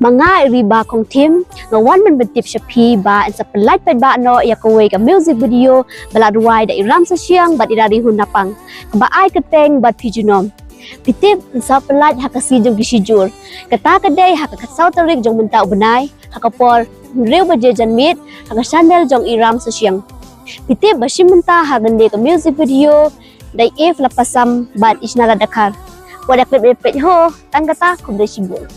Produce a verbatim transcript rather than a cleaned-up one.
Ba nga i Riba Khongthim, nga wan ban pyntip sha phi ba yn sa pynlait paidbah noh ïa kawei ka music video ba la rwai da i Ram Sashiang bad i Rarihun Napang, kaba ai kyrteng Bad Phi Junom. Phi tip, yn sa pynlait ha ka sngi jong ki shijur. Kata ka dei ha ka khatsaw tarik jong mynta u bnai, ha ka por hynriew baje janmiet, ha ka channel jong i Ram Sashiang. Phi tip ba shim bynta ha kane ka music video da i Eve Lapasam bad i Shnara Dkhar. Wat ïa klet beit ho, tang kata, khublei shibun.